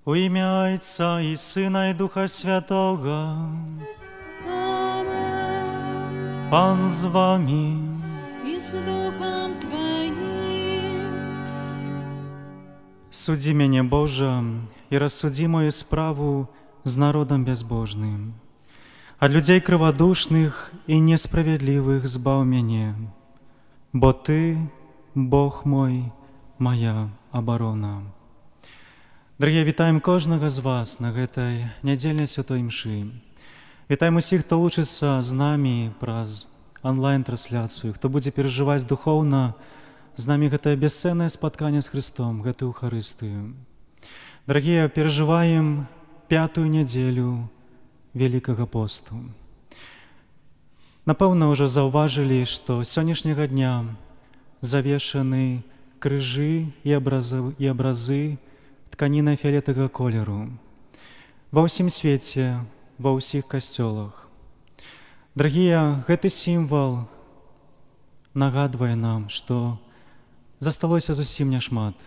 У імя Айца і Сына, і Духа Святога. Амен. Пан з вамі. І з духам Тваім. Судзі мяне, Божа, і рассудзі маю справу з народам бязбожным. Ад людзей крывадушных і несправядлівых збаў мяне, бо Ты, Бог мой, мая абарона. Дарагія, вітаем кожнага з вас на гэтай нядзельнай святой імшы. Вітаем усіх, хто лучыцца з намі праз онлайн-трансляцыю, хто будзе перажываць духоўна з намі гэтае бясцэннае спатканне з Хрыстом, гэтую Эўхарыстыю. Дарагія, перажываем пятую нядзелю Вялікага посту. Напэўна, ўжо заўважылі, што з сённяшняга дня завешаны крыжы і абразы тканіна фіялетавага колеру ва ўсім свеце, ва ўсіх касцёлах. Дарагія, гэты сімвал нагадвае нам, што засталося зусім няшмат.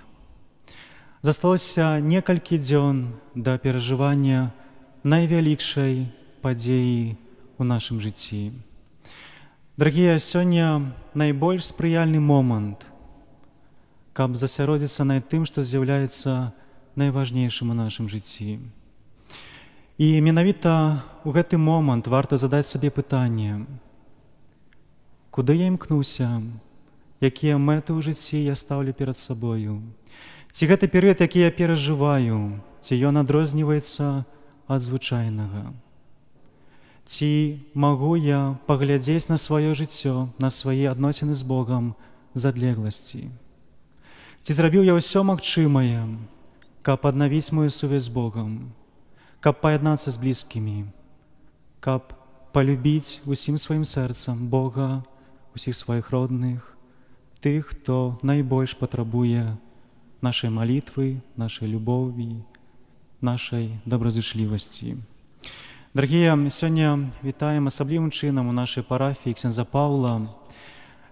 Засталося некалькі дзён да перажывання найвялікшай падзеі ў нашым жыцці. Дарагія, сёння найбольш спрыяльны момант, каб засяродзіцца над тым, што з'яўляецца найважнейшым у нашым жыцці. І менавіта ў гэты момант варта задаць сабе пытанне: куды я імкнуся, якія мэты ў жыцці я стаўлю перад сабою? Ці гэты перыяд, які я перажываю, ці ён адрозніваецца ад звычайнага? Ці магу я паглядзець на сваё жыццё, на свае адносіны з Богам з адлегласці? Ці зрабіў я ўсё магчымае, каб аднавіць мою сувязь з Богам, каб паяднацца з блізкімі, каб палюбіць усім сваім сэрцам Бога, усіх сваіх родных, тых, хто найбольш патрабуе нашай малітвы, нашай любові, нашай добразычлівасці? Дарагія, сёння вітаем асаблівым чынам у нашай парафіі ксяндза Паўла,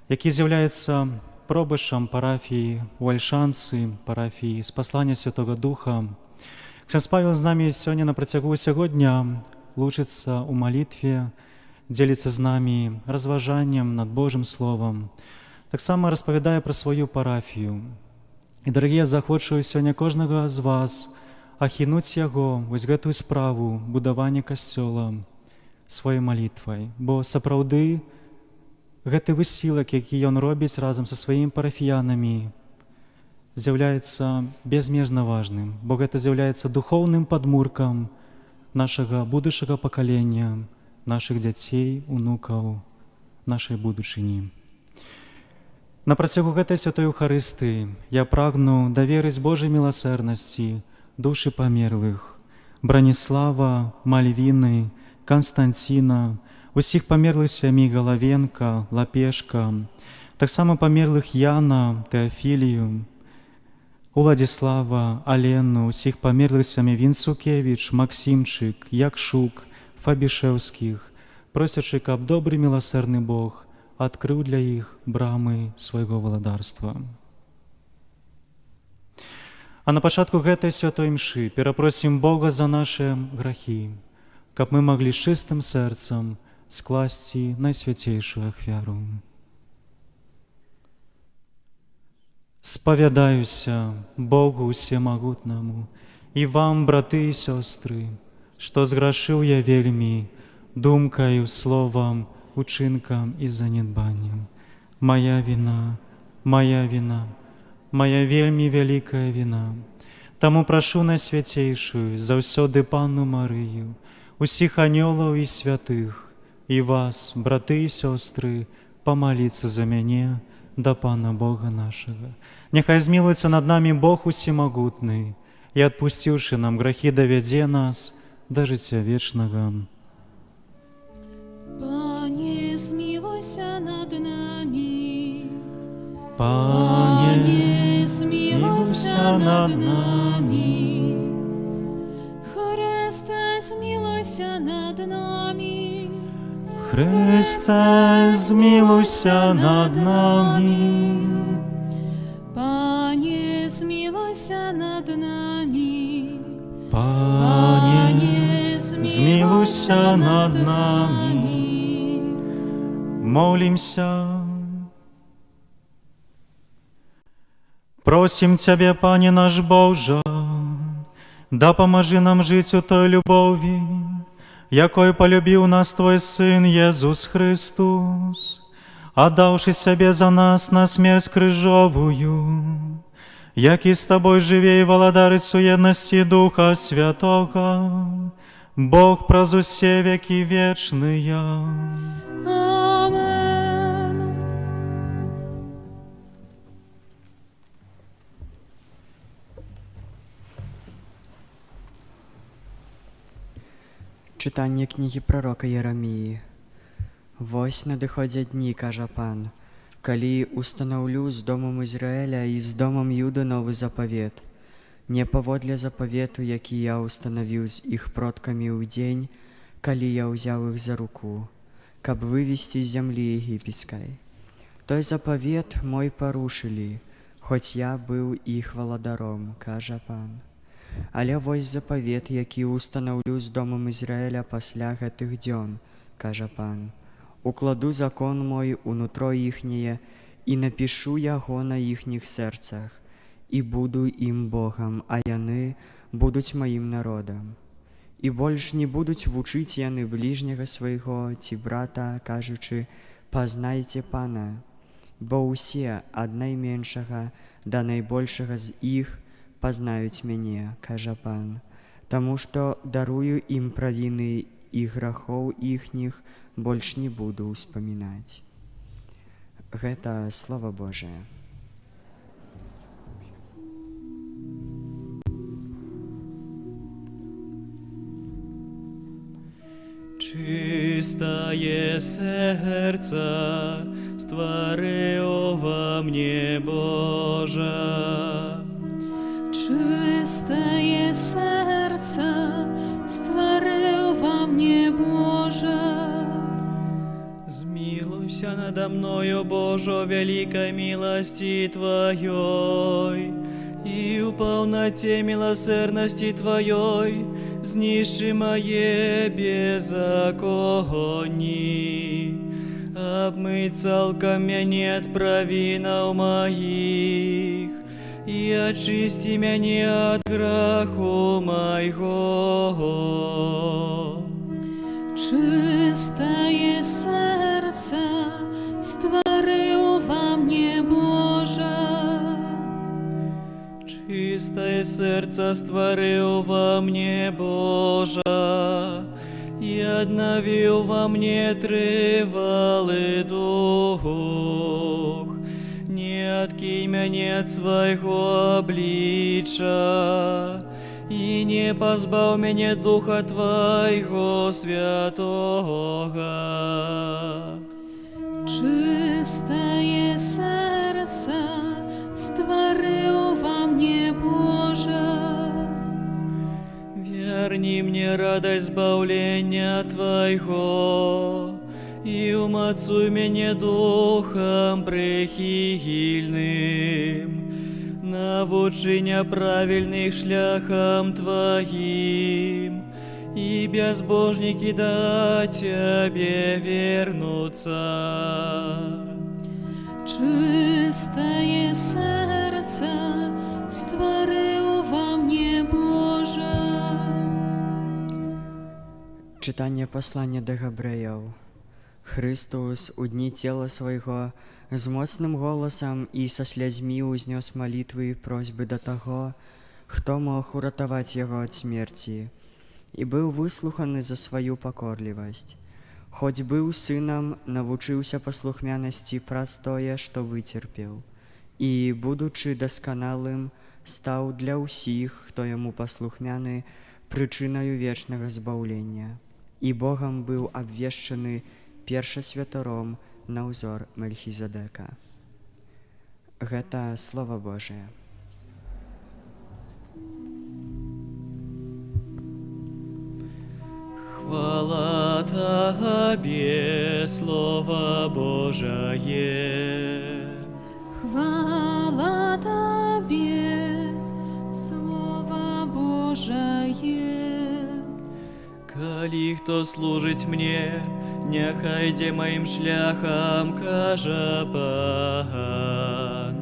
які з'яўляецца пробашчам парафіі ў Альшанцы, парафіі Спаслання Святога Духа. Ксёндз Павел з намі сёння на працягу ўсяго дня лучыцца ў малітве, дзеліцца з намі разважаннем над Божым Словам. Таксама распавядае пра сваю парафію. І, дарагія, заахвочваю сёння кожнага з вас ахінуць яго, вось гэтую справу будавання касцёла, сваёй малітвай, бо сапраўды гэты высілак, які ён робіць разам са сваімі парафіянамі, з'яўляецца безмежна важным, бо гэта з'яўляецца духоўным падмуркам нашага будучага пакалення, нашых дзяцей, унукаў, нашай будучыні. На працягу гэтай святой Эўхарыстыі я прагну даверыць Божай міласэрнасці душы памерлых Браніслава, Мальвіны, Канстанціна, усіх памерлых сям'і Галавенка, Лапешка, таксама памерлых Яна, Тэафілію, Уладзіслава, Алену, усіх памерлых сям'і Вінцукевіч, Максімчык, Якшук, Фабішэўскіх, просячы, каб добры міласэрны Бог адкрыў для іх брамы свайго валадарства. А на пачатку гэтай святой імшы перапросім Бога за нашы грахі, каб мы маглі з чыстым сэрцам скласці найсвяцейшую ахвяру. Спавядаюся Богу усемагутнаму і вам, браты і сёстры, што зграшыў я вельмі думкаю, словам, учынкам і занядбаннем. Мая віна, мая віна, мая вельмі вялікая віна. Таму прашу найсвяцейшую заўсёды Панну Марыю, усіх анёлаў і святых, і вас, браты і сёстры, памаліцца за мяне да Пана Бога нашага. Няхай змілуецца над намі Бог усемагутны і, адпусціўшы нам грахі, давядзе нас да жыцця вечнага. Пане, змілуйся над намі. Пане, Пане, змілуйся над намі. Хрысце, змілуйся над намі. Хрысце, змілуйся над намі. Пане, змілуйся над намі. Пане, змілуйся над намі. Молімся. Просім Цябе, Пане наш Божа, дапамажы нам жыць у той любові, якой палюбіў нас Твой Сын Езус Хрыстус, аддаўшы сябе за нас на смерць крыжовую, які з Табой жыве і валадарыць у еднасці Духа Святога, Бог праз усе векі вечныя. Амен. Чытанне кнігі прарока Ераміі. Вось надыходзяць дні, кажа Пан, калі устанаўлю з домам Ізраэля і з домам Юды новы запавет, не паводле запавету, які я устанавіў з іх продкамі ў дзень, калі я ўзяў іх за руку, каб вывесці з зямлі егіпецкай. Той запавет мой парушылі, хоць я быў іх валадаром, кажа Пан. Але вось запавет, які устанаўлю з домам Ізраэля пасля гэтых дзён, кажа Пан. Укладу закон мой у нутро іхняе і напішу яго на іхніх сэрцах, і буду ім Богам, а яны будуць маім народам. І больш не будуць вучыць яны бліжняга свайго ці брата, кажучы: пазнайце Пана, бо ўсе ад найменшага да найбольшага з іх пазнаюць мяне, кажа Пан, таму што дарую ім правіны і грахоў іхніх больш не буду ўспамінаць. Гэта Слова Божае. Чистое сердце створи во мне, Боже. Чистое сердце створи во мне, Боже. Змилуйся надо мною, Боже, великой милости Твоей, и у полноте милосердности Твоей знищи мое беззаконие. Обмыть цалком мяне от провинов моих, и очисти мяне от граху моего. Чистое сердце створи во мне, Боже. Чистое сердце створи во мне, Боже, и обновил во мне трывалы дух. Не откинь меня от своего облича, и не позбав меня Духа Твоего Святого. Чистое сердце створи во мне, Боже. Верни мне радость збавления Твоего, и умацуй меня духом прихильным. Навучи меня правильных шляхам Твоим, и безбожники да Тебе вернутся. Чистое сердце створи во мне, Боже. Чытанне паслання да Габрэяў. Хрыстус у дні цела свайго з моцным голасам і са слязьмі ўзнёс малітвы і просьбы да таго, хто мог уратаваць яго ад смерці, і быў выслуханы за сваю пакорлівасць. Хоць быў сынам, навучыўся паслухмянасці праз тое, што выцерпеў, і, будучы дасканалым, стаў для ўсіх, хто яму паслухмяны, прычынаю вечнага збаўлення. І Богам быў абвешчаны першасвятаром на ўзор Мельхізедэка. Гэта Слова Божае. Хвала Табе, Слово Божае. Хвала Табе, Слово Божае. Божае. Калі хто служыць мне, няхай ідзе маім шляхам, кажа Пан.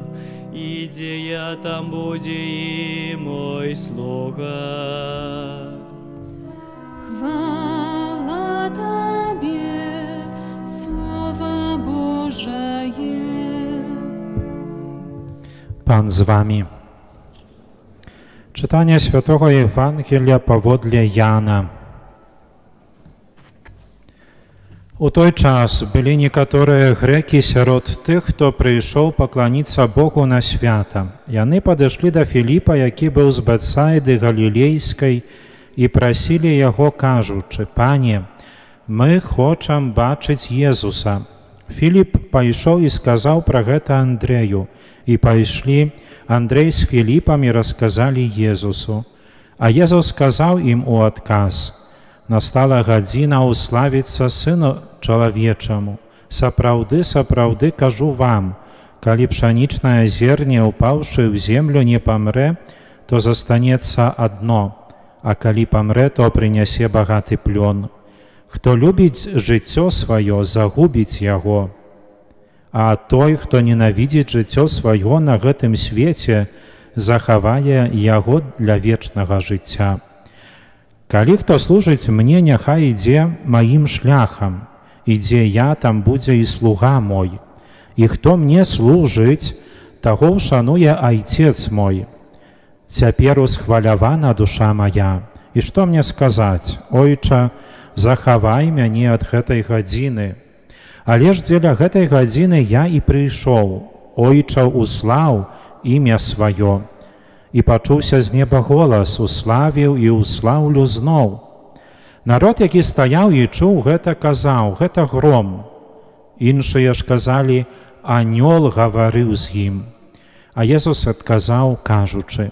І дзе я, там будзе і мой слуга. Хвала Табе, Слова Божае. Пан з вамі. Чытанне святога Евангелля паводле Яна. У той час былі некаторыя грэкі сярод тых, хто прыйшоў пакланіцца Богу на свята. Яны падышлі да Філіпа, які быў з Бэтсайды Галілейскай, і прасілі яго, кажучы: «Пане, мы хочам бачыць Езуса». Філіп пайшоў і сказаў пра гэта Андрэю, і пайшлі Андрэй з Філіпам і расказалі Езусу. А Езус сказаў ім у адказ: «Настала гадзіна ўславіцца Сыну Чалавечаму. Сапраўды, сапраўды кажу вам, калі пшанічнае зерне, упаўшы ў землю, не памрэ, то застанецца адно, а калі памрэ, то прынясе багаты плён. Хто любіць жыццё сваё, загубіць яго. А той, хто ненавідзіць жыццё сваё на гэтым свеце, захавае яго для вечнага жыцця. Калі хто служыць мне, няхай ідзе маім шляхам, і дзе я, там будзе і слуга мой. І хто мне служыць, таго ўшануе Айцец мой. Цяпер усхвалявана душа мая. І што мне сказаць? Ойча, захавай мяне ад гэтай гадзіны. Але ж дзеля гэтай гадзіны я і прыйшоў. Ойча, услаў імя сваё. І пачуўся з неба голас: уславіў і услаўлю зноў. Народ, які стаяў і чуў гэта, казаў: гэта гром. Іншыя ж казалі: анёл гаварыў з ім. А Езус адказаў, кажучы: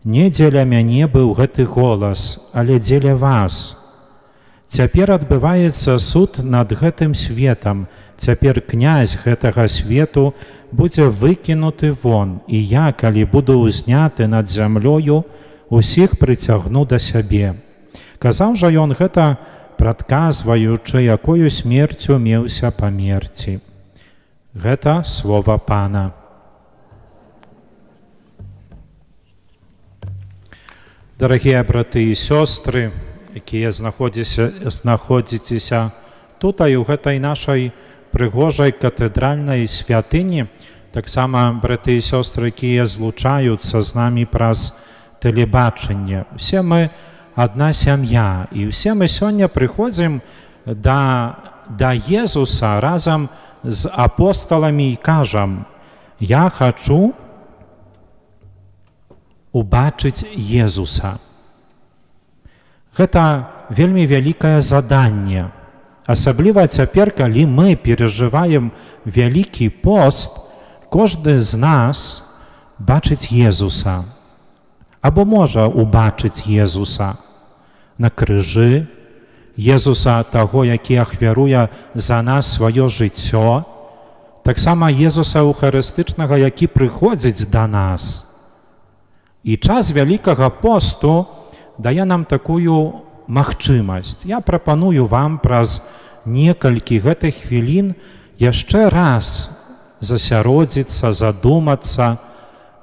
не дзеля мяне быў гэты голас, але дзеля вас. Цяпер адбываецца суд над гэтым светам, цяпер князь гэтага свету будзе выкінуты вон, і я, калі буду ўзняты над зямлёю, усіх прыцягну да сябе. Казаў жа ён гэта, прадказваючы, якою смерцю меўся памерці. Гэта слова Пана. Дарагія браты і сёстры, якія знаходзіцеся тут і ў гэтай нашай прыгожай катэдральнай святыні, таксама браты і сёстры, якія злучаюцца з намі праз тэлебачанне. Усе мы адна сям'я, і ўсе мы сёння прыходзім да Езуса разам з апосталамі і кажам: я хачу убачыць Езуса. Гэта вельмі вялікае заданне. Асабліва цяпер, калі мы перажываем вялікі пост, кожны з нас бачыць Езуса. Або можа убачыць Езуса на крыжы, Езуса таго, які ахвяруе за нас сваё жыццё, таксама Езуса Эўхарыстычнага, які прыходзіць да нас. І час вялікага посту дае нам такую магчымасць. Я прапаную вам праз некалькі гэтых хвілін яшчэ раз засяродзіцца, задумацца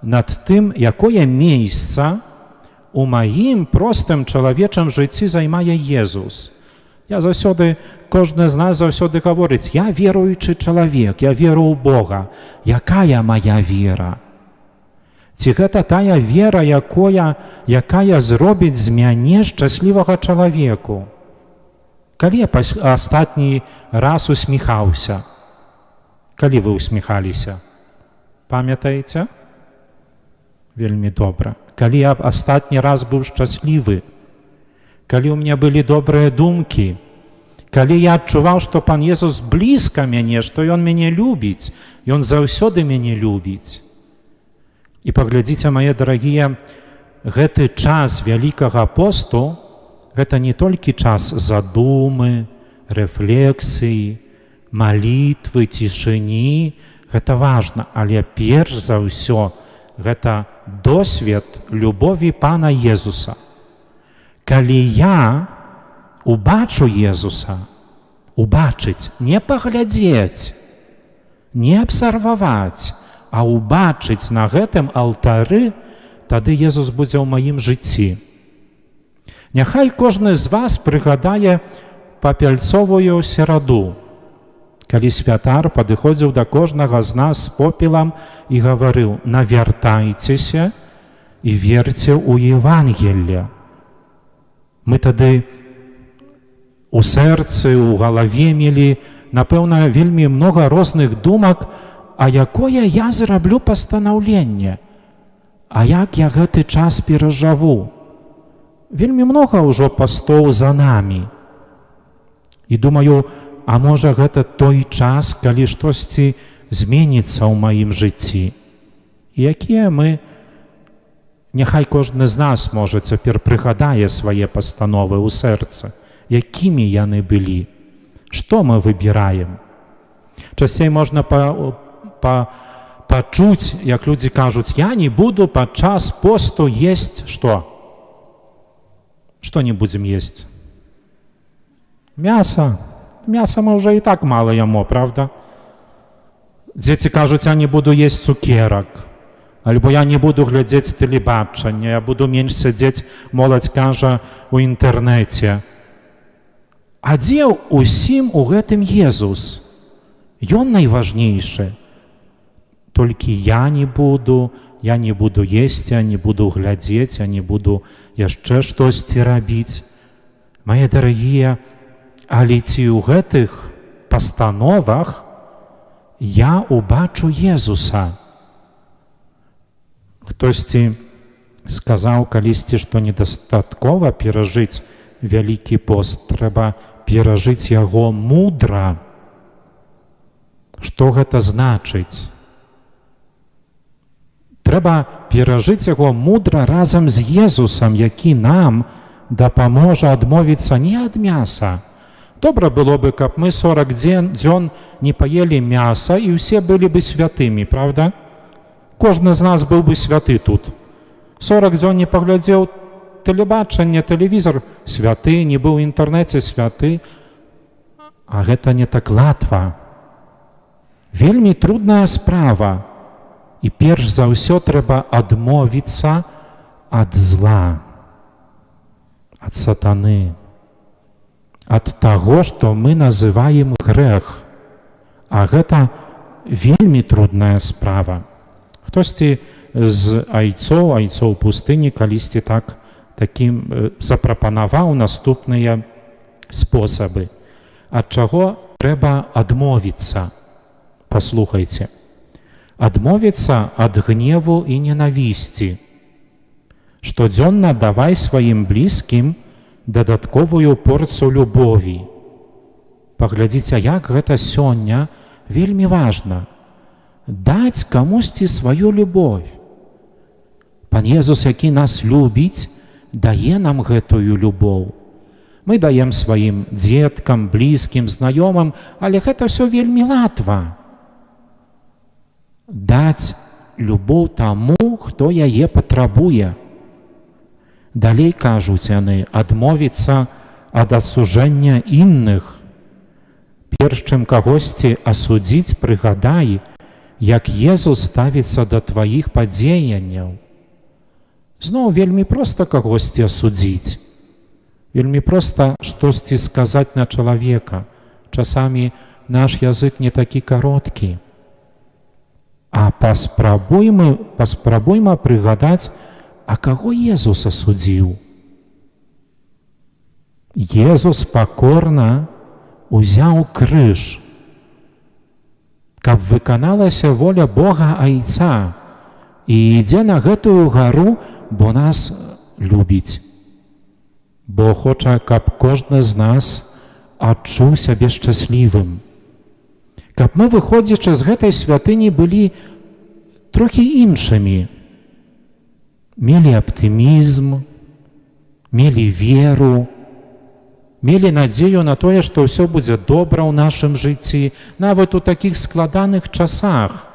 над тым, якое месца у маім простым чалавечым жыцці займае Езус. Я заўсёды, кожны з нас заўсёды гаворыць: я веруючы чалавек, я веру ў Бога. Якая мая вера? Ці гэта тая вера, якая зробіць з мяне шчаслівага чалавеку? Калі я астатні раз усміхаўся? Калі вы усміхаліся? Памятаеце? Вельмі добра. Калі я астатні раз быў шчаслівы? Калі ў мяне былі добрыя думкі? Калі я адчуваў, што Пан Езус блізка мяне, што Ён мяне любіць, Ён заўсёды мяне любіць. І паглядзіце, мае дарагія, гэты час вялікага посту гэта не толькі час задумы, рэфлексіі, малітвы, цішыні, гэта важна, але перш за ўсё гэта досвед любові Пана Езуса. Калі я убачу Езуса, убачыць, не паглядзець, не абсарваваць, а убачыць на гэтым алтары, тады Езус будзе ў маім жыцці. Няхай кожны з вас прыгадае папяльцовую сераду, калі святар падыходзіў да кожнага з нас з попелам і гаварыў: «Навяртайцеся і верце ў Евангелле». Мы тады у сэрцы, у галаве мелі, напэўна, вельмі многа розных думак, а якое я зраблю пастанаўленне, а як я гэты час перажыву. Вельмі многа ўжо пастоў за намі. І думаю, а можа, гэта той час, калі штосьці зменіцца ў маім жыцці. І якія мы, няхай кожны з нас, можа, цяпер прыгадае свае пастановы ў сэрцы, якімі яны былі, што мы выбіраем. Часцей можна пачуць, як людзі кажуць: «Я не буду падчас посту есть што?» Што не будзем есть? Мясо. Мясо мы уже и так мало ямо, правда? Дзеці кажуць: «Я не буду есть цукерак». Альбо «я не буду глядзець тэлебачанне, я буду менш сядзець», моладзь кажа, у інтэрнэце. А дзе ўсім у гэтым Езус? Ён найважнейшы. Толькі я не буду есці, я не буду глядзець, я не буду яшчэ штосьці рабіць. Мае дарагія, але ці ў гэтых пастановах я убачу Езуса? Хтосьці сказаў калісьці, што недастаткова перажыць вялікі пост, трэба перажыць яго мудра. Што гэта значыць? Трэба перажыць яго мудра разам з Езусам, які нам дапаможа адмовіцца не ад мяса. Добра было бы, каб мы 40 дзён не паелі мяса і ўсе былі бы святымі, правда? Кожны з нас быў бы святы тут. 40 дзён не паглядзеў тэлебачанне, тэлевізор — святы, не быў у інтэрнэце — святы. А гэта не так латва. Вельмі трудная справа. І перш за ўсё трэба адмовіцца ад зла, ад сатаны, ад таго, што мы называем грэх. А гэта вельмі трудная справа. Хтосьці з айцоў пустыні калісьці такім запрапанаваў наступныя спосабы. Ад чаго трэба адмовіцца? Паслухайце. Адмовіцца ад гневу і ненавісці. Штодзённа давай сваім блізкім дадатковую порцыю любові. Паглядзіце, як гэта сёння вельмі важна. Даць камусьці сваю любовь. Пан Езус, які нас любіць, дае нам гэтую любоў. Мы даем сваім дзеткам, блізкім, знаёмым, але гэта ўсё вельмі латва. Даць любоў таму, хто яе патрабуе. Далей кажуць яны: адмовіцца ад асужэння інных. Перш чым кагосьці асудзіць, прыгадай, як Езус ставіцца да тваіх падзеянняў. Зноў, вельмі проста кагосьці асудзіць. Вельмі проста штосьці сказаць на чалавека. Часамі наш язык не такі кароткі. А паспрабуйма прыгадаць, а каго Езус асудзіў? Езус пакорна узяў крыж, каб выканалася воля Бога Айца, і ідзе на гэтую гару, бо нас любіць. Бо хоча, каб кожны з нас адчуў сябе шчаслівым. Каб мы, выходзячы з гэтай святыні, былі трохі іншымі, мелі аптымізм, мелі веру, мелі надзею на тое, што ўсё будзе добра ў нашым жыцці, нават у такіх складаных часах.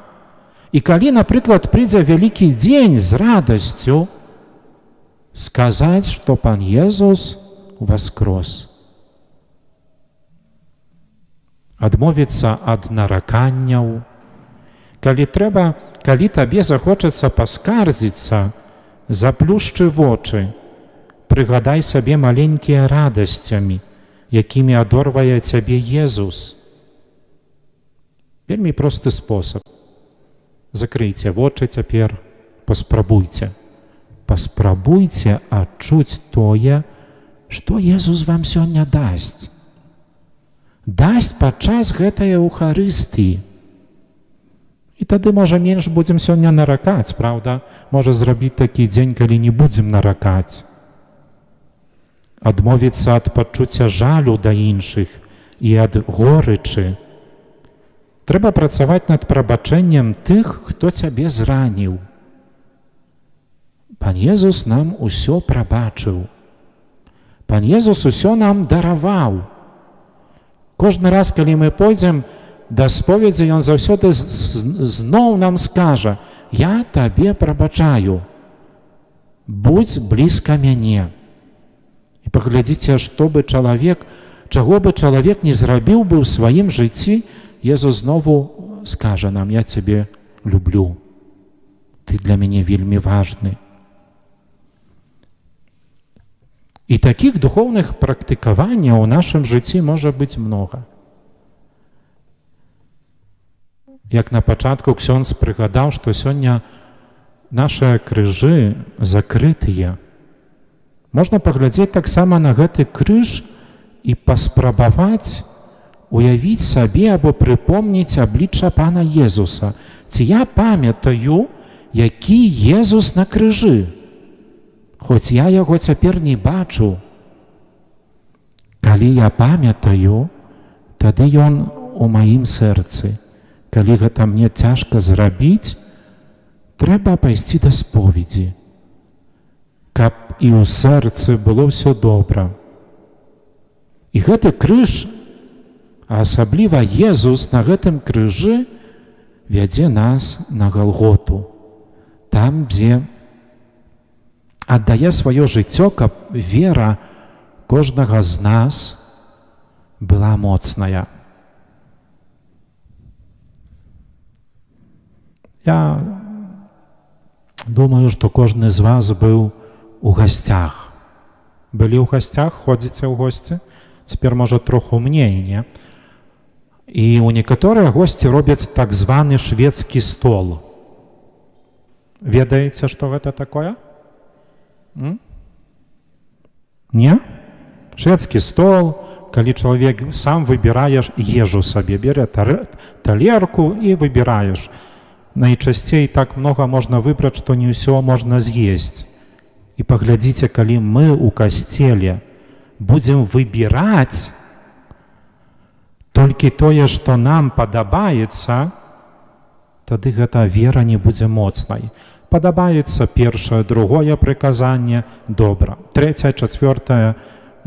І калі, напрыклад, прыйдзе вялікі дзень, з радасцю Сказаць, што Пан Езус уваскрос. Адмовіцца ад нараканняў. Калі трэба, калі табе захочацца паскардзіцца, заплюшчы вочы, прыгадай сабе маленькія радасцямі, якімі адорвае цябе Езус. Вельмі просты спосаб. Закрыйце вочы цяпер, паспрабуйце. Паспрабуйце адчуць тое, што Езус вам сёння дасць. Дасць падчас гэтай Эўхарыстыі. І тады, можа, менш будзем сёння наракаць, праўда? Можа зрабіць такі дзень, калі не будзем наракаць. Адмовіцца ад пачуцця жалю да іншых і ад горычы. Трэба працаваць над прабачэннем тых, хто цябе зраніў. Пан Езус нам усё прабачыў. Пан Езус усё нам дараваў. Кожны раз, калі мы пойдзем да споведзі, ён заўсёды зноў нам скажа: «Я табе прабачаю. Будзь блізка мяне». І паглядзіце, што бы чалавек, чаго бы чалавек не зрабіў бы ў сваім жыцці, Езус знову скажа нам: «Я цябе люблю. Ты для мяне вельмі важны». І такіх духоўных практыкаванняў у нашым жыцці можа быць многа. Як на пачатку ксёндз прыгадаў, што сёння нашыя крыжы закрытыя. Можна паглядзець таксама на гэты крыж і паспрабаваць уявіць сабе або прыпомніць аблічча Пана Езуса. Ці я памятаю, які Езус на крыжы? Хоць я яго цяпер не бачу. Калі я памятаю, тады ён у маім сэрцы. Калі гэта мне цяжка зрабіць, трэба пайсці да споведзі, каб і ў сэрцы было ўсё добра. І гэты крыж, а асабліва Езус на гэтым крыжы, вядзе нас на Галготу, там, дзе аддае сваё жыццё, каб вера кожнага з нас была моцная. Я думаю, што кожны з вас быў у гасцях. Былі ў гасцях, ходзіце ў госці? Цяпер, можа, троху мней, не? І ў некаторыя госці робяць так званы шведскі стол. Ведаеце, што гэта такое? Не? Шведскі стол, калі чалавек сам выбірае ежу сабе, бярэ талерку і выбіраеш. Найчасцей так многа можна выбраць, што не ўсё можна з'есць. І паглядзіце, калі мы ў касцеле будзем выбіраць толькі тое, што нам падабаецца, тады гэта вера не будзе моцнай. Падабаецца першае, другое прыказанне, добра. Трэцяе, чацвёртае,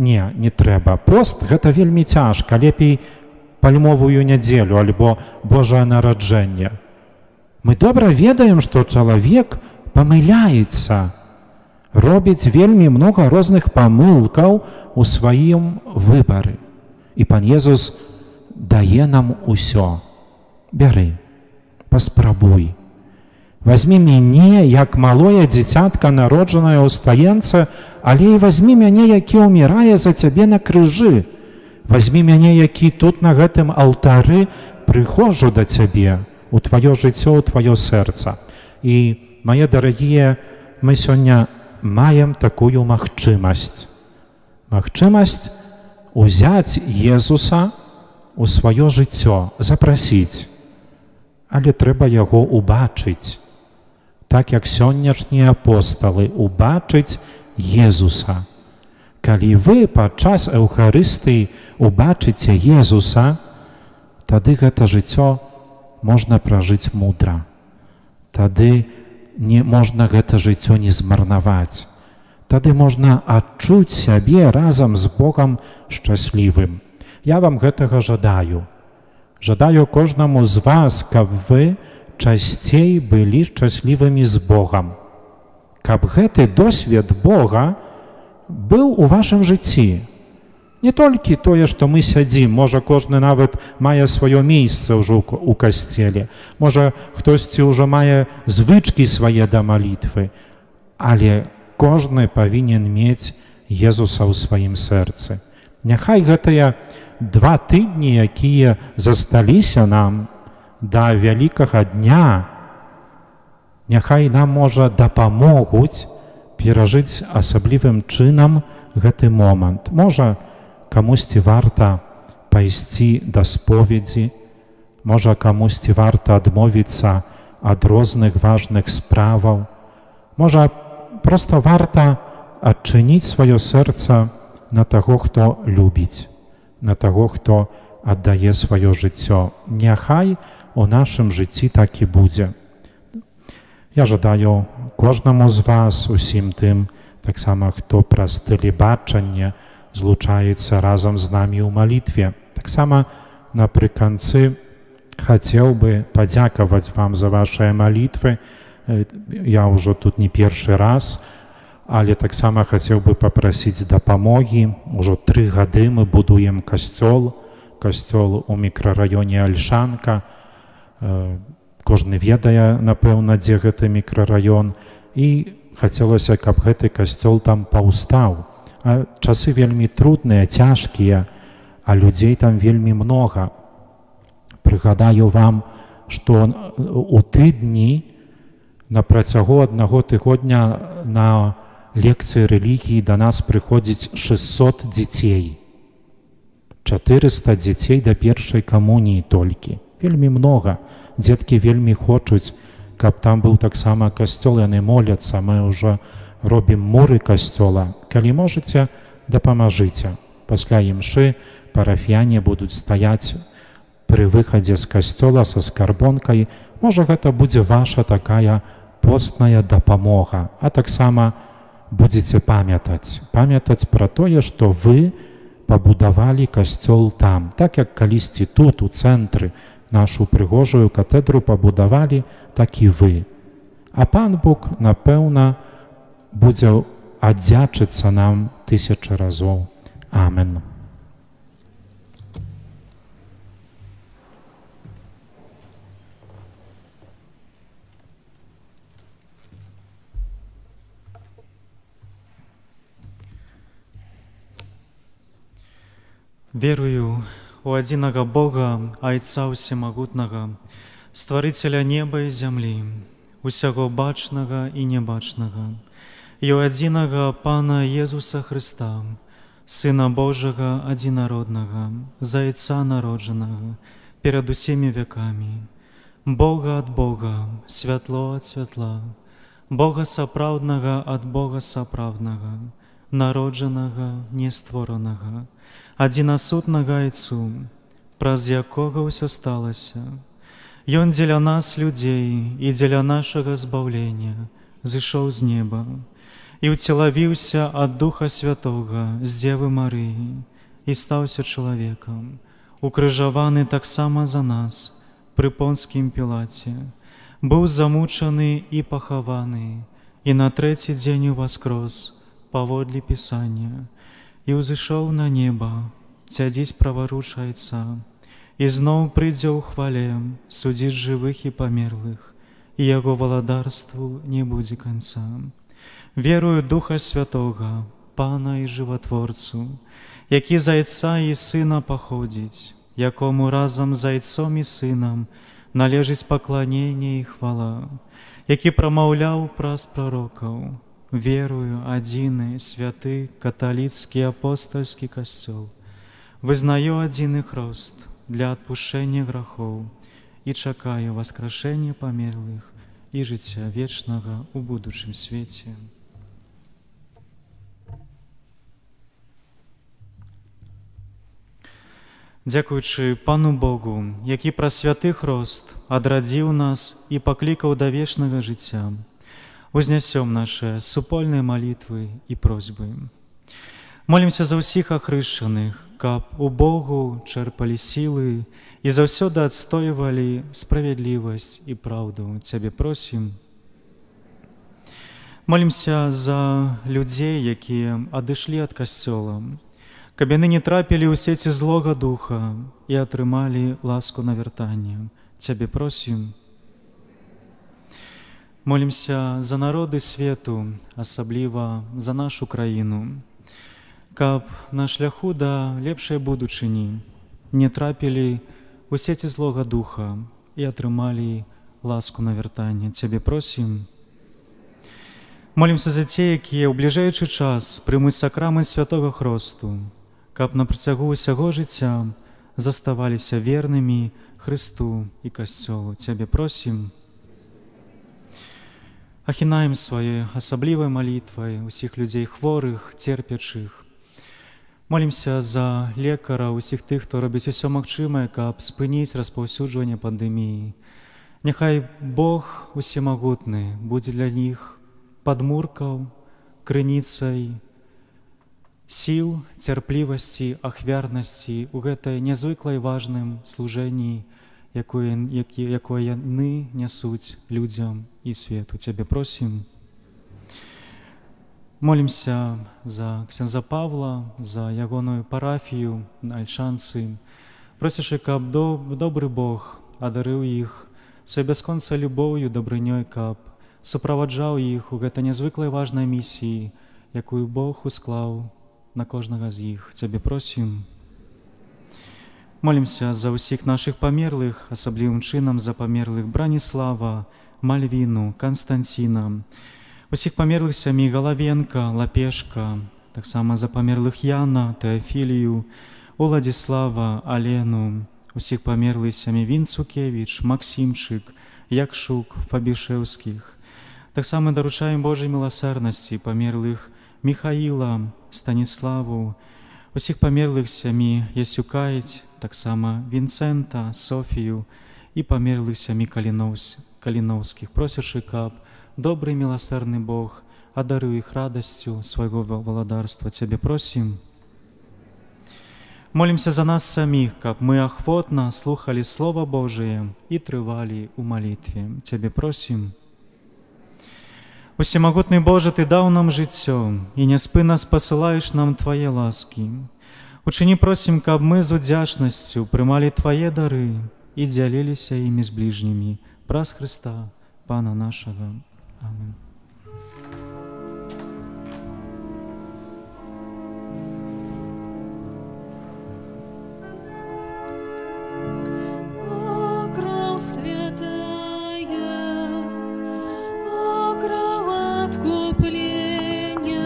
не, не трэба. Пост гэта вельмі цяжка, лепей пальмовую нядзелю альбо Божае нараджэнне. Мы добра ведаем, што чалавек памыляецца, робіць вельмі многа розных памылкаў у сваім выбары. І Пан Езус дае нам усё. Бяры, паспрабуй. Вазьмі мяне, як малое дзіцятка, народжанае ў стаенцы, але і вазьмі мяне, які ўмірае за цябе на крыжы. Вазьмі мяне, які тут на гэтым алтары прыходжу да цябе, у тваё жыццё, у тваё сэрца. І, мае дарагія, мы сёння маем такую магчымасць. Магчымасць узяць Езуса у сваё жыццё, запрасіць. Але трэба яго убачыць. Так як сённяшнія апосталы убачыць Езуса. Калі вы падчас Эўхарыстыі убачыце Езуса, тады гэта жыццё можна пражыць мудра. Тады не можна гэта жыццё не змарнаваць. Тады можна адчуць сябе разам з Богам шчаслівым. Я вам гэтага жадаю. Жадаю кожнаму з вас, каб вы часцей былі шчаслівымі з Богам. Каб гэты досвед Бога быў у вашым жыцці. Не толькі тое, што мы сядзім, можа, кожны нават мае сваё месца ўжо ў касцеле, можа, хтосьці ўжо мае звычкі свае да малітвы, але кожны павінен мець Езуса ў сваім сэрцы. Няхай гэтыя 2 тыдні, якія засталіся нам да вялікага дня, няхай нам, можа, дапамогуць перажыць асаблівым чынам гэты момант. Можа, камусьці варта пайсці да споведзі, можа, камусьці варта адмовіцца ад розных важных справаў, можа, проста варта адчыніць сваё сэрца на таго, хто любіць, на таго, хто аддае сваё жыццё. Няхай у нашым жыцці так і будзе. Я жадаю кожнаму з вас, усім тым, таксама, хто праз тэлебачанне злучаецца разам з намі ў малітве. Таксама напрыканцы хацеў бы падзякаваць вам за вашыя малітвы. Я ўжо тут не першы раз, але таксама хацеў бы папрасіць дапамогі. Ужо 3 гады мы будуем касцёл, касцёл у мікрараёне Альшанка. Кожны ведае, напэўна, дзе гэты мікрараён. І хацелася, каб гэты касцёл там паўстаў. А часы вельмі трудныя, цяжкія, а людзей там вельмі многа. Прыгадаю вам, што у тыдні на працягу аднаго тыгодня на лекцыі рэлігіі да нас прыходзіць 600 дзяцей. 400 дзяцей да першай камуніі толькі. Вельмі многа. Дзеткі вельмі хочуць, каб там быў таксама касцёл, яны моляцца, мы ўжо робім муры касцёла. Калі можаце, дапамажыце. Пасля імшы парафіяне будуць стаяць пры выхадзе з касцёла са скарбонкай. Можа, гэта будзе ваша такая постная дапамога. А таксама будзеце памятаць. Памятаць пра тое, што вы пабудавалі касцёл там. Так як калісьці тут, у цэнтры, нашу прыгожую катэдру пабудавалі, так і вы. А Пан Бог, напэўна, будзе аддзячыцца нам 1000 разоў. Амен. Верую у адзінага Бога, Айца Усемагутнага, Стварыцеля неба і зямлі, усяго бачнага і нябачнага, і ў адзінага Пана Езуса Хрыста, Сына Божага адзінароднага, з Айца народжанага, перад усімі вякамі, Бога ад Бога, святло ад святла, Бога сапраўднага ад Бога сапраўднага, народжанага, нестворанага, адзінасутнага Айцу, праз якога ўсё сталася. Ён дзеля нас, людзей, і дзеля нашага збаўлення зышоў з неба і ўцелавіўся ад Духа Святога з Дзевы Марыі і стаўся чалавекам, укрыжаваны таксама за нас пры Понцкім Пілаце, быў замучаны і пахаваны, і на трэці дзень уваскрос паводле Пісання, і ўзышоў на неба, сядзіць праваруч Айца, і зноў прыйдзе ў хвале судзіць жывых і памерлых, і яго валадарству не будзе канца. Верую Духа Святога, Пана і Жыватворцу, які з Айца і Сына паходзіць, якому разам з Айцом і Сынам належыць пакланенне і хвала, які прамаўляў праз прарокаў. Верую адзіны, святы, каталіцкі апостальскі касцёл, вызнаю адзіны хрост для адпушчэння грахоў і чакаю васкрашэння памерлых і жыцця вечнага ў будучым свеце. Дзякуючы Пану Богу, які праз святы хрост адрадзіў нас і паклікаў да вечнага жыцця, узнясём нашыя супольныя малітвы і просьбы. Молімся за ўсіх ахрышчаных, каб у Богу чэрпалі сілы і заўсёды адстойвалі справядлівасць і праўду. Цябе просім. Молімся за людзей, якія адышлі ад касцёла, каб яны не трапілі ў сеці злога духа і атрымалі ласку навяртання. Цябе просім. Молімся за народы свету, асабліва за нашу краіну, каб на шляху да лепшай будучыні не трапілі ў сеці злога духа і атрымалі ласку навяртання. Цябе просім. Молімся за тыя, якія ў бліжэйшы час прымуць сакрамент святога хросту, каб на працягу ўсяго жыцця заставаліся вернымі Хрысту і Касцёлу. Цябе просім. Ахінаем сваёй асаблівай малітвай усіх людзей хворых, церпячых. Молімся за лекараў, усіх тых, хто робіць усё магчымае, каб спыніць распаўсюджванне пандэміі. Няхай Бог усемагутны будзе для них падмуркаў, крыніцай сіл, цярплівасці, ахвярнасці ў гэтай нязвыклай важным служэнні, якое яны нясуць людзям і свету. Цябе просім. Молімся за ксяндза Павла, за ягоную парафію на Альшанцы, просячы, каб добры Бог адарыў іх сваёй бясконцай любоўю, дабрынёй, каб суправаджаў іх у гэтай нязвыклай важнай місіі, якую Бог усклаў на кожнага з іх. Цябе просім. Молімся за ўсіх нашых памерлых, асаблівым чынам за памерлых Браніслава, Мальвіну, Канстанціна, усіх памерлых сям'і Галавенка, Лапешка, таксама за памерлых Яна, Тэафілію, Уладзіслава, Алену, усіх памерлых сям'і Вінцукевіч, Максімчык, Якшук, Фабішэўскіх. Таксама даручаем Божай міласэрнасці памерлых Міхаіла, Станіславу, усіх памерлых сям'і Ясюкаюць, таксама Вінцэнта, Софію і памерлых сям'і Каліноўскіх, просячы, каб добры міласэрны Бог адарыў іх радасцю свайго валадарства. Цябе просім. Молімся за нас саміх, каб мы ахвотна слухалі Слова Божие і трывалі ў малітве. Цябе просім. Усемагутны Божа, Ты даў нам жыццё і няспынна спасылаеш нам Твае ласкі. Учыні, просім, каб мы з удзячнасцю прымалі Твае дары і дзяліліся імі з бліжнімі. Праз Хрыста, Пана нашага. Амен. О, кроў святая, о, кроў адкуплення,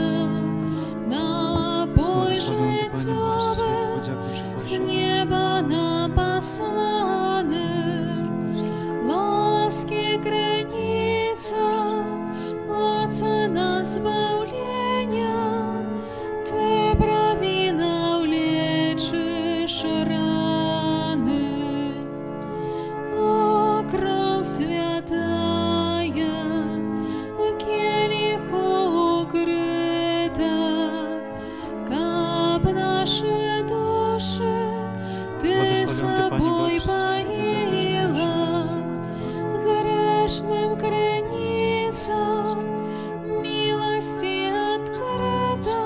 напой Благаслаўлёны Ты, Пане Божа жыццёвы, свету, дзякуючы з Твайшай неба нам пасланы, ласкі крыніца, Отца нас збаўлення, Ты правінаў лечыш раны. О, кроў святая, у келіху укрыта, каб нашы душы Ты Благаслаўлёны Ты, Пане сабой Божа свету, дзякуючы Твайшай паіла, ласцы. Грэшным крыніца міласці адкрыта,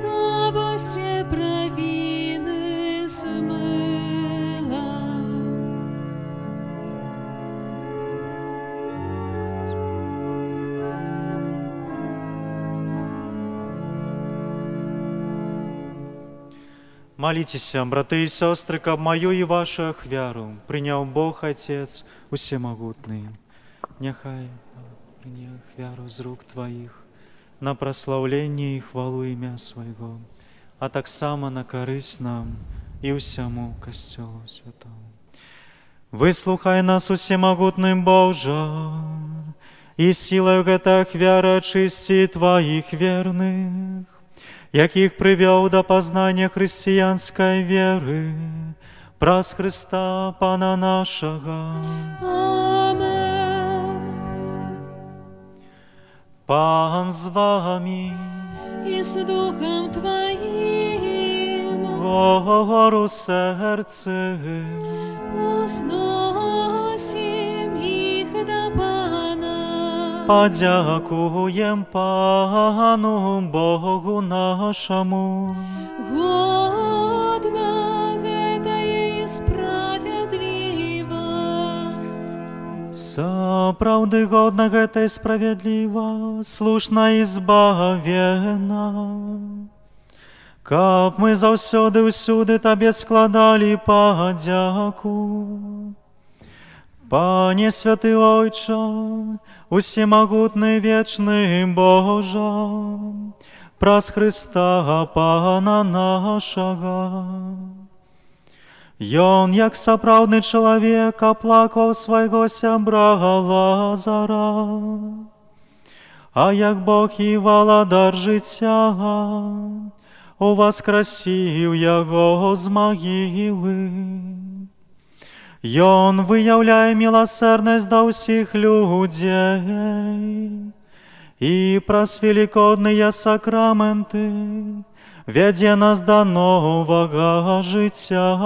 каб усе правіны змыла. Маліцеся, браты і сёстры, каб маю і вашу ахвяру прыняў Бог Айцец усемагутны. Няхай прыне ахвяру з рук Тваіх на праслаўленне і хвалу імя Свайго, а таксама на карысць нам і ўсяму Касцёлу святому. Выслухай нас, усемагутны Божа, і сілаю гэтай ахвяры ачысці Тваіх верных, якіх прывёў да пазнання хрысціянскай веры, праз Хрыста Пана нашага. Амен. Пан з вамі. І з духам Тваім. Угору сэрцы. Узносім іх да Пана. Падзякуем Пану Богу нашаму. Годна гэта і справядліва. Сапраўды годна гэта і справядліва, слушна і збавенна. Каб мы заўсёды ўсюды табе складалі падзяку. Пане святы Ойча, усемагутны вечны Божа, праз Хрыста Пана нашага. Ён, як сапраўдны чалавек, аплакаў свайго сябра Лазара, а як Бог і валадар жыцця, уваскрасіў яго з магілы. Ён выяўляе міласэрнасць да ўсіх людзей і праз велікодныя сакраменты вядзе нас да новага жыцця.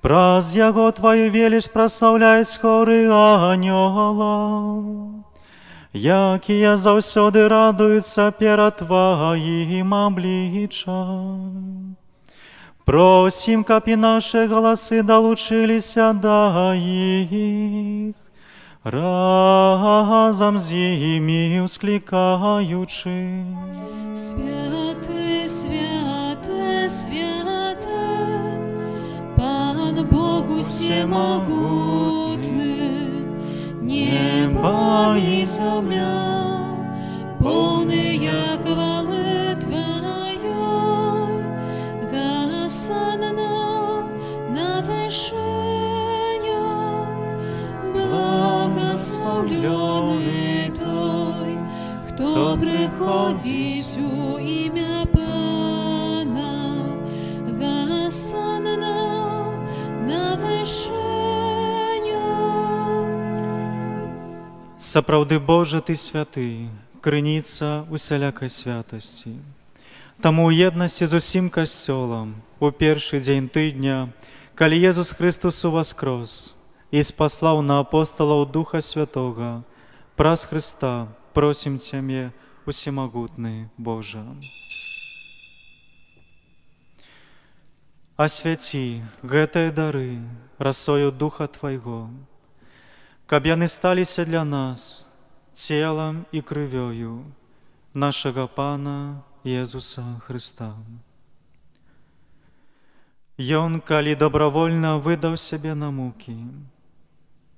Праз яго Тваю веліч праслаўляюць хоры анёлаў, якія заўсёды радуюцца перад Тваім абліччам. Просім, каб і нашы галасы далучыліся да іх, разам з імі ўсклікаючы. Святы, святы, святы, Пан Бог усемагутны, неба і зямля, поўныя хвалы Тваёй, Гасанна на вышынях, благаслаўлёны той, хто прыходзіць у імя Пана, Гасанна на вышынях. Сапраўды, Божа, Ты святы, крыніца усялякай святасці. Таму ў еднасці з усім Касцёлам у першы дзень тыдня, калі Езус Хрыстус уваскрос і спаслаў на апосталаў Духа Святога, праз Хрыста просім Цябе, усемагутны Божа. Асвяці гэтыя дары расою Духа Твайго, каб яны сталіся для нас целам і крывёю нашага Пана Езуса Хрыста. Ён, калі добравольна выдаў сябе на мукі,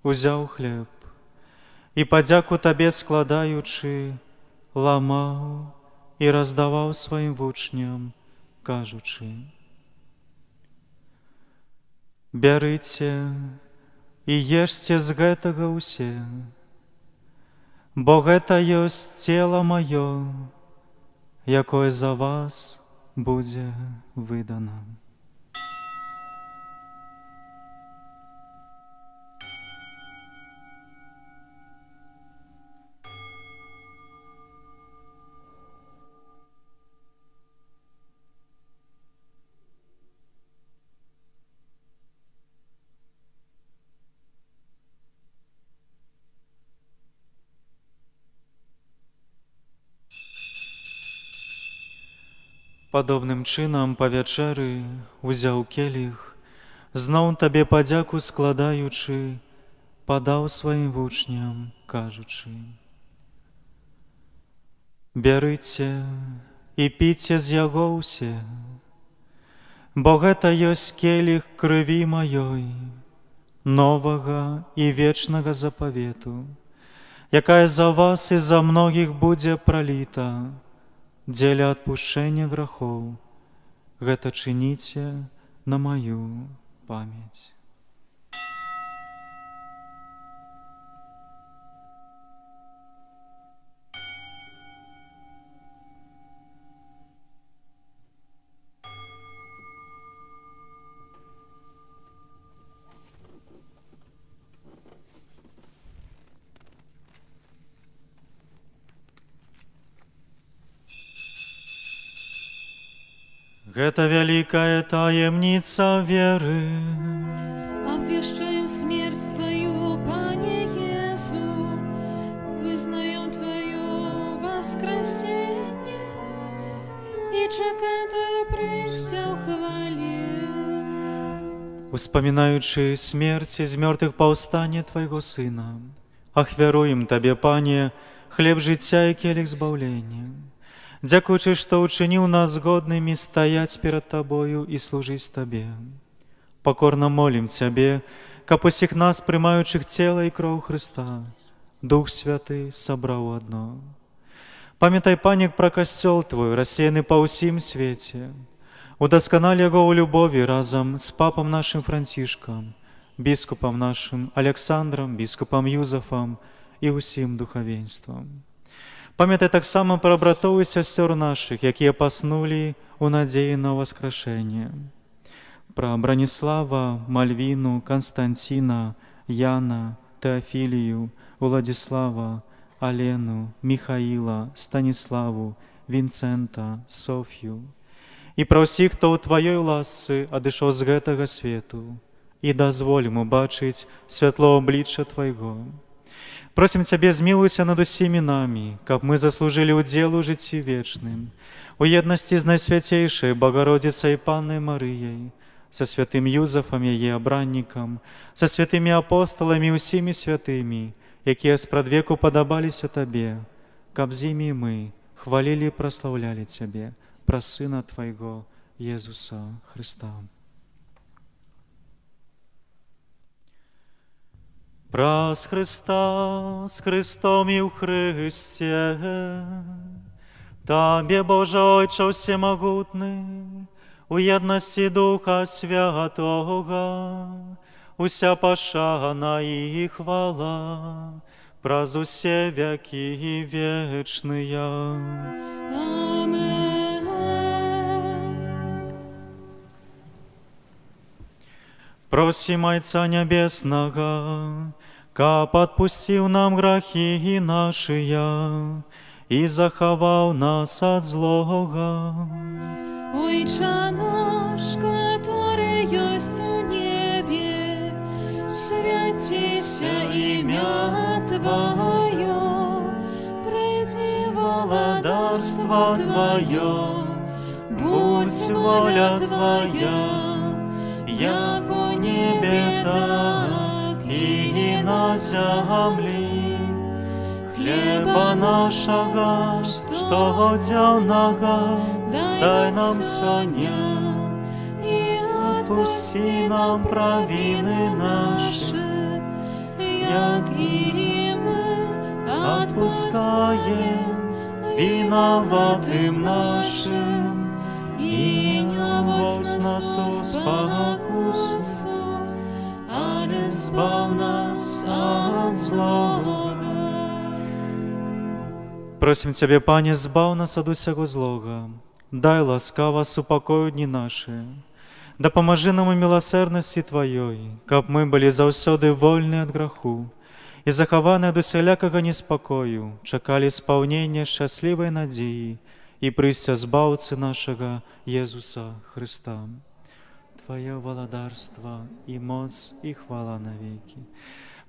узяў хлеб і, падзяку Табе складаючы, ламаў і раздаваў сваім вучням, кажучы: Бярыце і ешце з гэтага ўсе, бо гэта ёсць цела маё, якое за вас будзе выдана. Падобным чынам па вячэры узяў келіх, зноў Табе падзяку складаючы, падаў сваім вучням, кажучы: Бярыце і піце з яго ўсе, бо гэта ёсць келіх крыві маёй, новага і вечнага запавету, якая за вас і за многіх будзе праліта дзеля адпушчэння грахоў. Гэта чыніце на маю памяць. Гэта вялікая таемніца веры. Абвяшчаем смерць Тваю, Пане Езу, Вызнаём Тваё ўваскрасенне і чакаем Твайго прыйсця ў хвале. Успамінаючы смерць і з мёртвых паўстанне Твайго Сына, ахвяруем Табе, Пане, хлеб жыцця і келіх збаўлення. Дзякуючы, што ўчыніў нас годнымі стаяць перад Табою і служыць Табе. Пакорна молім Цябе, каб усіх нас, прымаючых Цела і Кроў Хрыста, Дух Святы сабраў у адно. Памятай, Пане, пра Касцёл Твой, рассеяны па ўсім свеце. Удасканаль яго ў любові разам з папам нашым Францішкам, біскупам нашым Аляксандрам, біскупам Юзафам і ўсім духавенствам. Памятай таксама пра братоў і сясцёр нашых, якія паснулі ў надзеі на ўваскрашэнне. Пра Браніслава, Мальвіну, Канстанціна, Яна, Тэафілію, Уладзіслава, Алену, Міхаіла, Станіславу, Вінцэнта, Соф'ю. І пра ўсіх, хто ў Тваёй ласцы адышоў з гэтага свету, і дазволь ім убачыць святло аблічча Твайго. Просім Цябе, змілуйся над усімі намі, каб мы заслужылі ўдзел у жыцці вечным, у еднасці з Найсвяцейшай Багародзіцай Паннай Марыяй, са святым Юзафам, яе абраннікам, са святымі апосталамі і ўсімі святымі, якія спрадвеку падабаліся Табе, каб з імі мы хвалілі і праслаўлялі Цябе праз Сына Твайго, Езуса Хрыста. Праз Хрыста, з Хрыстом і ў Хрысце, Табе, Божа Ойча ўсемагутны, у еднасці Духа Святога, уся пашана і хвала, праз усе вякі вечныя. Амэн. Просім Айца Нябеснага, каб адпусціў нам грахі нашыя і захаваў нас ад злога. Ойча наш, каторы ёсць у небе, свяціся імя Тваё, прыйдзі валадарства Тваё, будзь воля Твая, як у небе, так і на зямлі. Хлеба нашага штодзённага дай нам сёння, і адпусці нам правіны нашы, як і мы адпускаем вінаватым нашым, і не ўводзь нас у нас у спакусу, спакусу, але збаў нас ад злога. Просім Цябе, Пане, збаў нас ад усяго злога. Дай ласкава супакой у дні нашы. Дапамажы нам у міласэрнасці Тваёй, каб мы былі заўсёды вольны ад граху і захаваны ад усялякага неспакою, чакалі спаўнення шчаслівай надзеі і прыйсця Збаўцы нашага Езуса Хрыста. Тваё валадарства і моц і хвала навекі.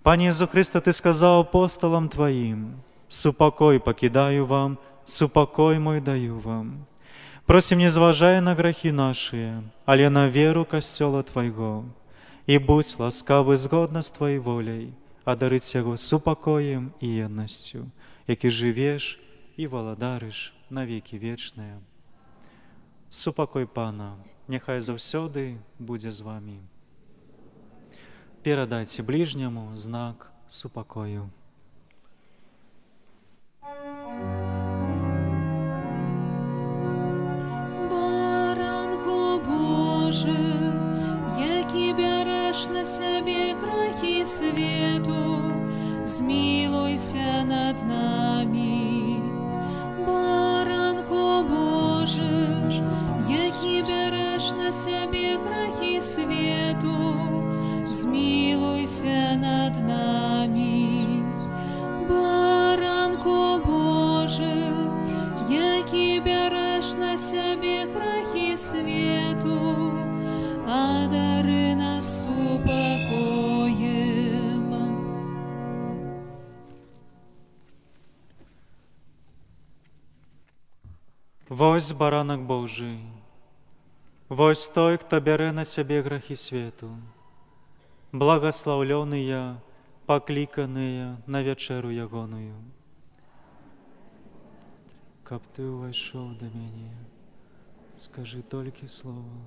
Пане Езу Хрысце, Ты сказаў апосталам Тваім: «Супакой пакідаю вам, супакой мой даю вам». Просім, не зважай на грахі нашы, але на веру Касцёла Твайго, і будзь ласкавы згодна з Тваёй воляй, адарыць яго супакоем і еднасцю, які жывеш і валадарыш на векі вечныя. Супакой Пана няхай заўсёды будзе з вамі. Перадайце бліжняму знак супакою. Баранку Божы, які бярэш на сябе грахі свету, змілуйся над намі. Баранку Божы, які бярэш на сябе грахі свету, змілуйся над намі. Баранку Божы, які бярэш на сябе грахі свету, адары нас супакоем. Вось Баранак Божы, вось той, хто бярэ на сябе грахі свету. Благаслаўлёныя, пакліканыя на вячэру ягоную. Каб ты ўвайшоў да мяне, скажы толькі слова.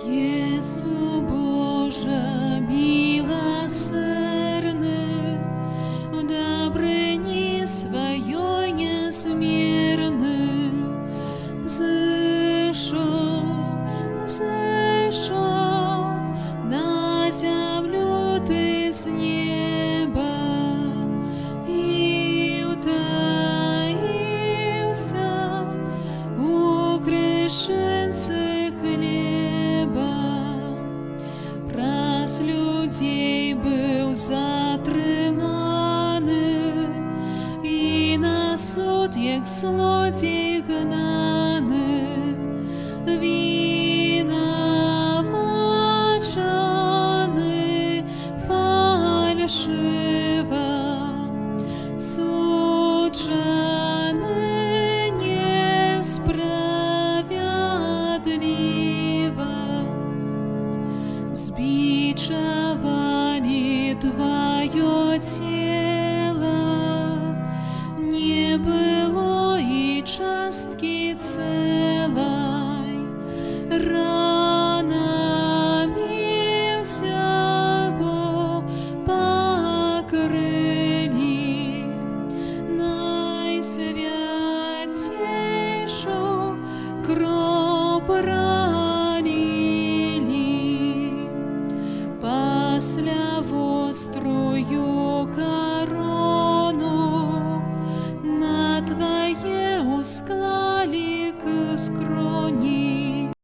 Езу Божа міласэрны, у дабрыні сваёй нязмерны, зышоў, зышоў на зямлю ты з неба і ўтаіўся у крышынцы хлеба. Праз людзей быў затрыманы і на суд, як злодзей, гнаны, вінавачаны фальшыва, суджаны.